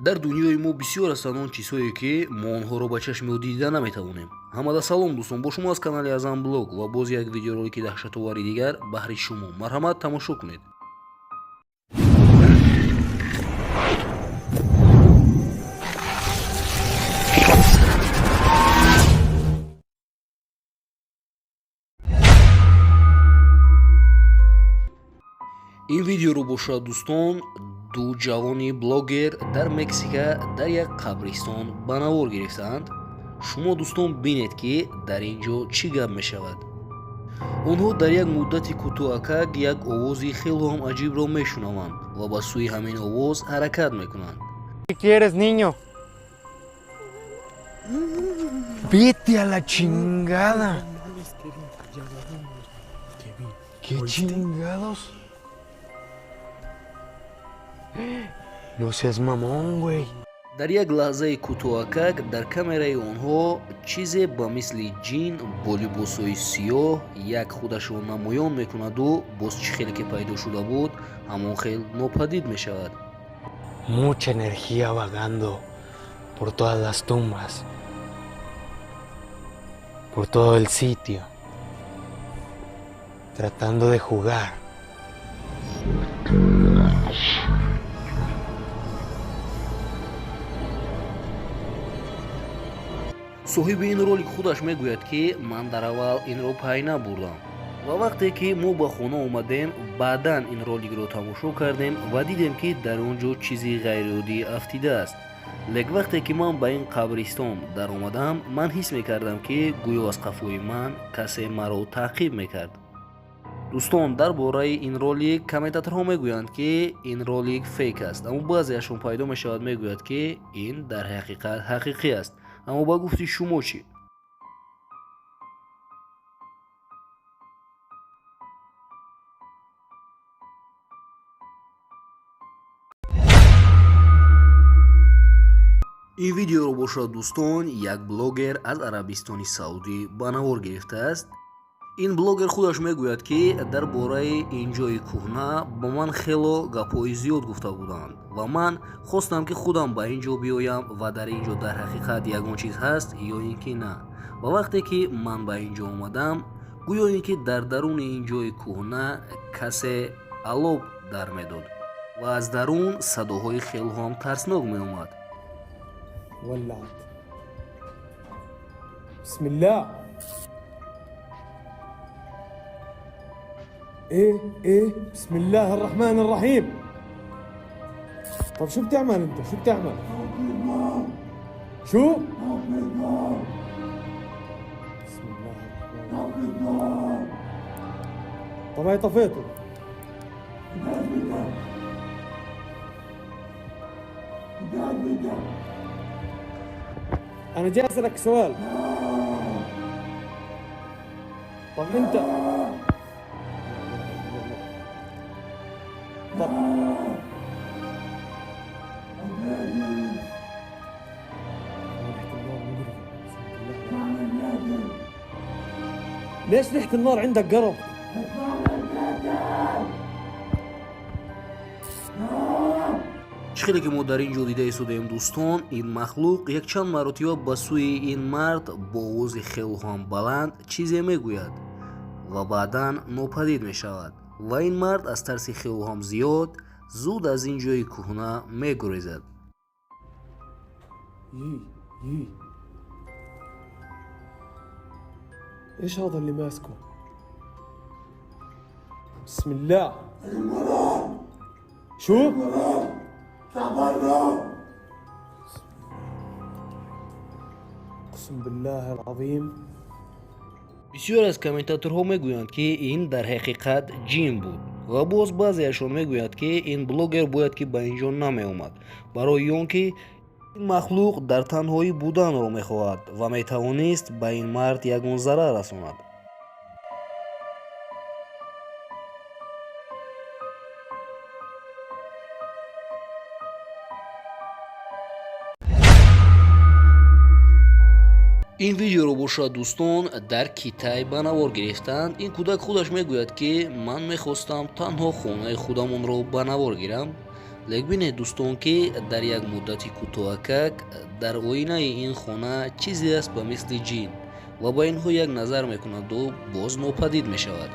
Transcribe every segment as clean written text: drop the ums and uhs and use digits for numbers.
Дар дунёи мо бисёр ҳастанд он чизҳое, ки мо онҳоро ба чашми оддӣ дида наметавонем. Ҳамада салом, дӯстон, бо шумо аз канали Азам Блог ва боз як видеоролики даҳшатовари дигар баҳри шумо. Марҳамат, тамошо кунед. Ин видеоро бошад, дӯстон, ду ҷавони блогер дар Мексика дар як қабристон ба навор гирифтаанд. Шумо, дӯстон, бинед, ки дар ин ҷо чӣ гап мешавад. Онҳо дар як муддати кӯтоҳакак як овози хело ҳам аҷибро мешунаванд ва ба сӯи ҳамин овоз ҳаракат мекунанд. ¿Qué quieres, niño? Vete a la chingada. ¿Qué chingados? No seas mamón, güey. Дар як лаҳзаи кӯтоҳакак дар камераи онҳо чизе ба мисли ҷин бо либосҳои сиёҳ як худашро намоён мекунаду боз чӣ хеле ки пайдо шуда буд, ҳамон хел нопадид мешавад. Mucha energía vagando por todas las tumbas, por todo el sitio, tratando de jugar. Соҳиби ин ролик худаш мегӯяд, ки ман дар аввал инро пай набурдам ва вақте ки мо ба хона омадем, баъдан ин роликро тамошо кардем ва дидем, ки дар он ҷо чизи ғайриоддӣ афтидааст. Лек вақте ки ман ба ин қабристон даромадам, ман ҳис мекардам, ки гӯё аз қафои ман касе маро таъқиб мекард. Дӯстон, дар бораи ин ролик комментаторҳо мегӯянд, ки ин ролик фейк аст, аммо баъзеашон пайдо мешавад, мегӯяд, ки ин дар ҳақиқат ҳақиқӣ аст. Аммо ба гуфти шумо чӣ? Ин видеоро бошад, дӯстон, як блогер аз Арабистони Саудӣ ба навор гирифтааст. Ин блогер худаш мегӯяд, ки дар бораи ин ҷои кӯҳна ба ман хело гапҳои зиёд гуфта буданд ва ман хостам, ки худам ба ин ҷо биёям ва дар ин ҷо дар ҳақиқат ягон чиз ҳаст ё ин ки на. Ва вақте ки ман ба ин ҷо омадам, гӯё ин ки дар даруни ин ҷои кӯҳна касе алоб дар медод ва аз дарун садоҳои хело ҳам тарснок меомад. ولعت. بسم الله. ايه ايه، بسم الله الرحمن الرحيم. طب شو بتعمل انت؟ شو بتعمل؟ شو؟ بسم الله الرحمن الرحيم. طب هاي طفيته. انا جاي اسالك سؤال. طب انت، طب ريحة النار مقرفة. بسم الله. ليش ريحة النار عندك قرف؟ Чӣ хеле ки мо дар ин ҷо дида истодаем, дӯстон, ин махлуқ якчанд маротиба ба сӯи ин мард бо овози хело ҳам баланд чизе мегӯяд ва баъдан нопадид мешавад ва ин мард аз тарси хело ҳам зиёд зуд аз ин ҷои кӯҳна мегурезад. يي يي، ايش هذا اللي ماسكه؟ بسم الله. شو؟ اقسم بالله العظيم. Бисёр аз комментаторҳо мегӯянд, ки ин дар ҳақиқат ҷин буд ва боз баъзеашон мегӯянд, ки ин блогер бояд ки ба ин ҷо намеомад, барои он ки ин махлуқ дар танҳоӣ буданро мехоҳад ва метавонист ба ин мард ягон зарар расонад. Ин видеоро бошад, дӯстон, дар Китай ба навор гирифтанд. Ин кӯдак худаш мегӯяд, ки ман мехостам танҳо хонаи худамонро ба навор гирам. Лек бинед, дӯстон, ки дар як муддати кӯтоҳакак дар оинаи ин хона чизе аст ба мисли ҷин ва ба инҳо як назар мекунаду боз нопадид мешавад.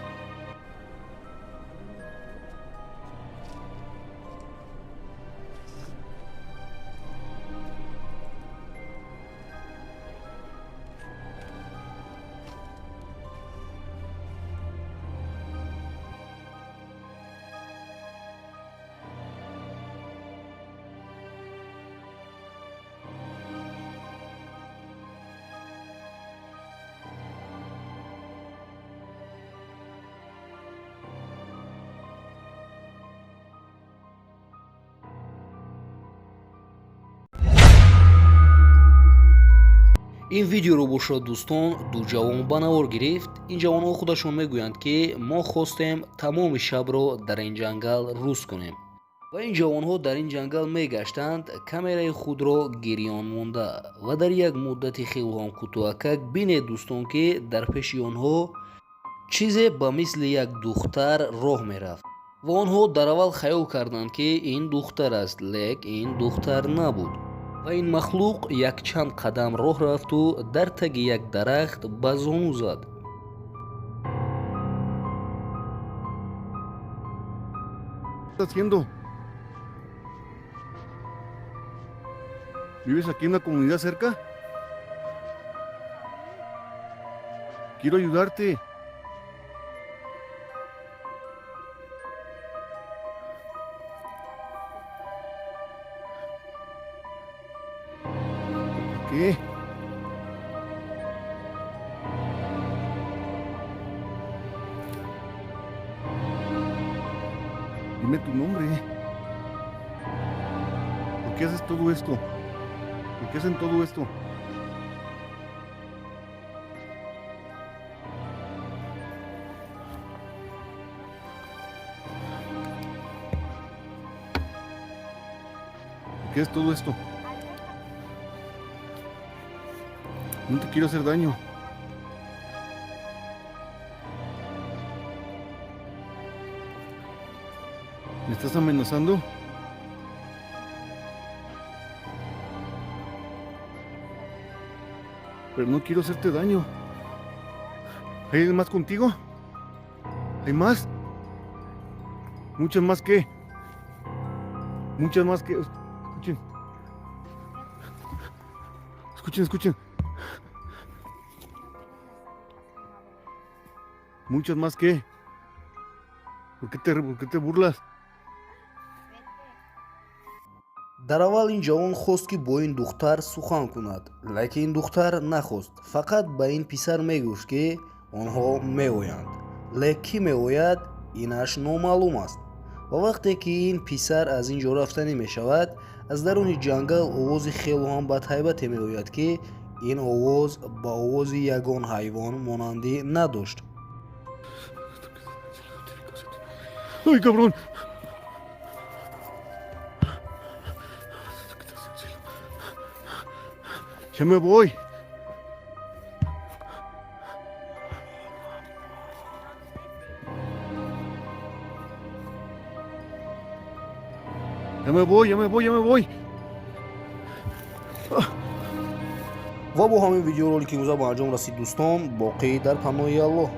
Ин видеоро бошад, дӯстон, ду ҷавон ба навор гирифт. Ин ҷавонҳо худашон мегӯянд, ки мо хостем тамоми шабро дар ин ҷангал рӯз кунем. Ва ин ҷавонҳо дар ин ҷангал мегаштанд, камераи худро гирён монда, ва дар як муддати хеле ҳам кӯтоҳакак бинед, дӯстон, ки дар пеши онҳо чизе ба мисли як духтар роҳ мерафт ва онҳо дар аввал хаёл карданд, ки ин духтар аст, лек ин духтар набуд. Ва ин махлуқ якчанд қадам роҳ рафту дар таги як дарахт ба зону зад. Haciendo? ¿Vives aquí en la comunidad cerca? Quiero ayudarte. ¿Qué? Dime tu nombre. ¿Por qué haces todo esto? ¿Por qué hacen todo esto? ¿Por qué es todo esto? No te quiero hacer daño. ¿Me estás amenazando? Pero no quiero hacerte daño. ¿Hay alguien más contigo? ¿Hay más? ¿Muchas más qué? Muchas más que... Escuchen. Escuchen, escuchen. Muchas más que... ¿Por qué te burlas? Дар аввал ин ҷавон хост, ки бо ин духтар сухан кунад, лекин ин духтар нахост, фақат ба ин писар мегуфт, ки онҳо меоянд, лек кӣ меояд, инаш номаълум аст. Ва вақте ки ин писар аз ин ҷо рафтанӣ мешавад, аз даруни ҷангал овози хело ҳам бадҳайбате меояд, ки ин овоз ба овози ягон ҳайвон монандӣ надошт. Ай, cabrón! Ya me voy. Ya me voy, ya me voy, ya me voy. Ва бо ҳамин видеоролики имрӯза ба анҷом расид, дӯстон. Боқӣ дар паноҳи Аллоҳ.